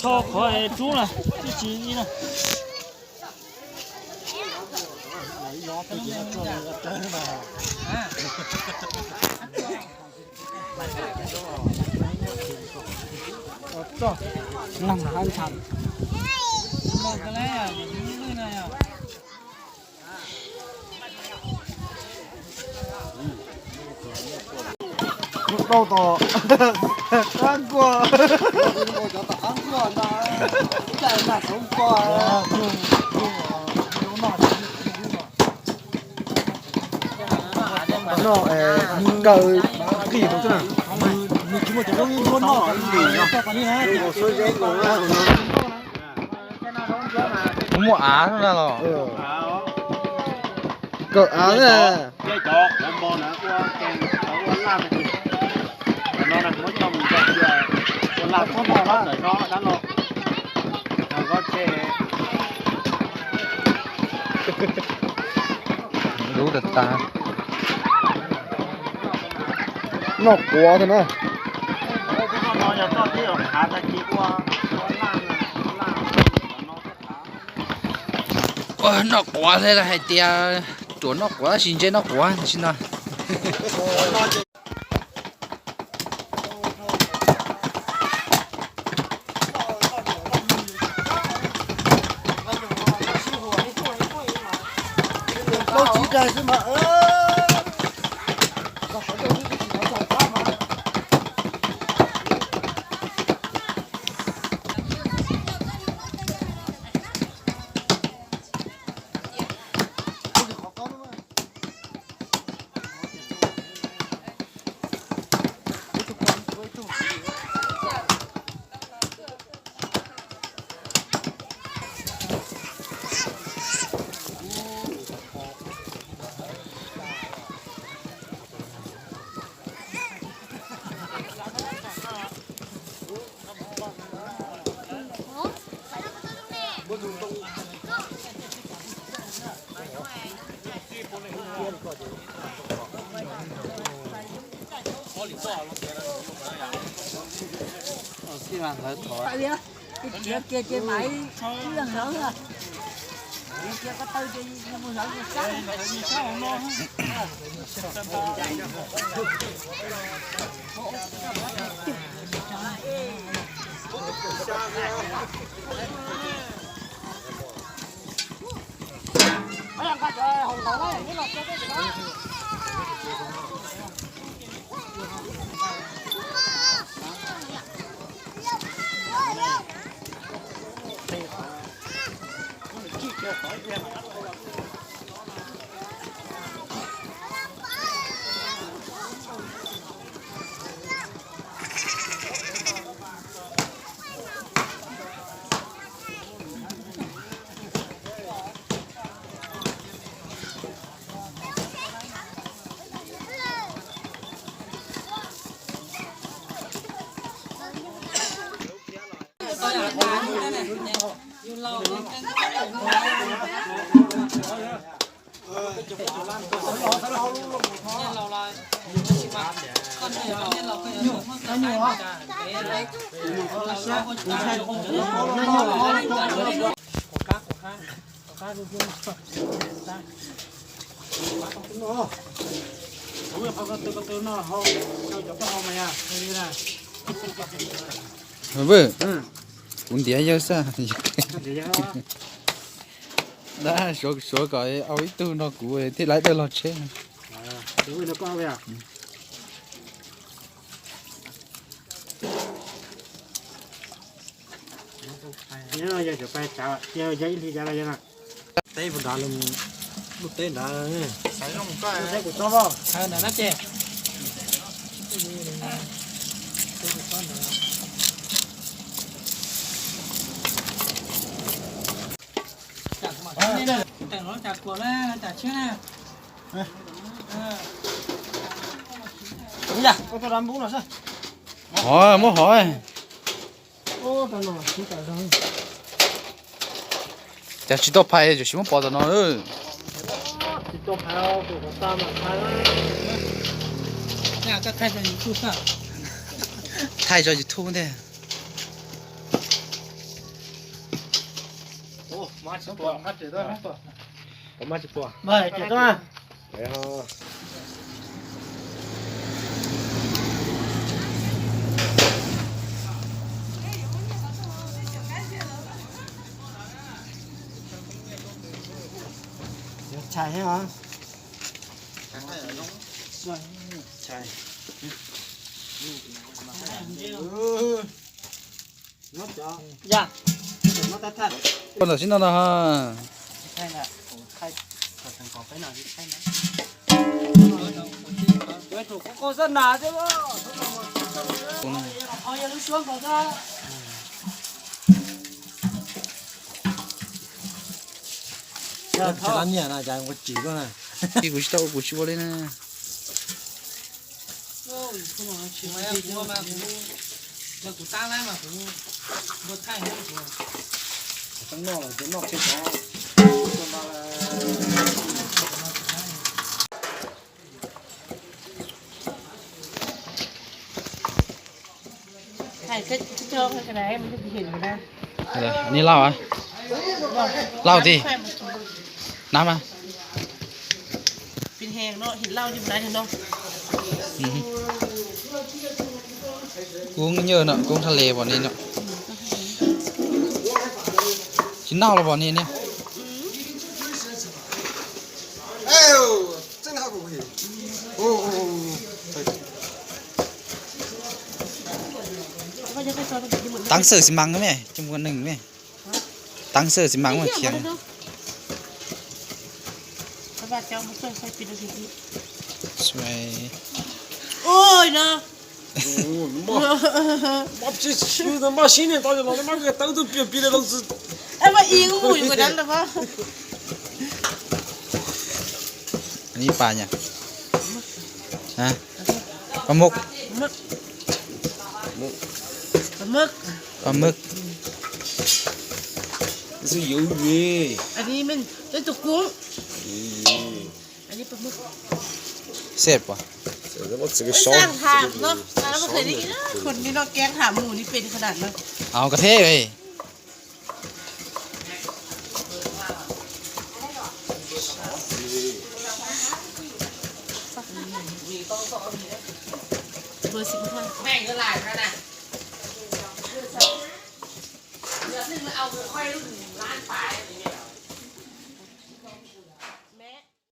Tho qhov rub na, twb tsis ib na. Rau tom qab nkuaj. No kaw qij rau xwb na. Muaj av na los. Kaw av na. Dub tas tas. Noj quav thiab na. Noj quav thiab hais tias ruam noj quav tab sis ntse noj quav tab sis no. Vwm, kuv ntiav yawg xwb. Suav kom ua ib tug nrog kuv thiaj laiv dawj log tsheb. Teb puas nrad, lub teb nrad, lub teb kuv tso os. Hov, muab hov. Cas tsis tau phais, tsis muab pov tom no. Thaij rau YouTube ntag. Tshais heev os. Ntawm sib no no. Kuv tsis tau, kuv tsis ua li na. Ni lauj, lauj ti, nab mas. Koob nyuj no, koob tha le pom ni no. Tsis noj los pom ni ne. Teeb xwm xi măng me, coj mus neeg me. Teeb xwm xi măng mas khiav. Ib pas nyab, pab muk, pab muk. Xwb yuav, xwb puas. Au, ka theb.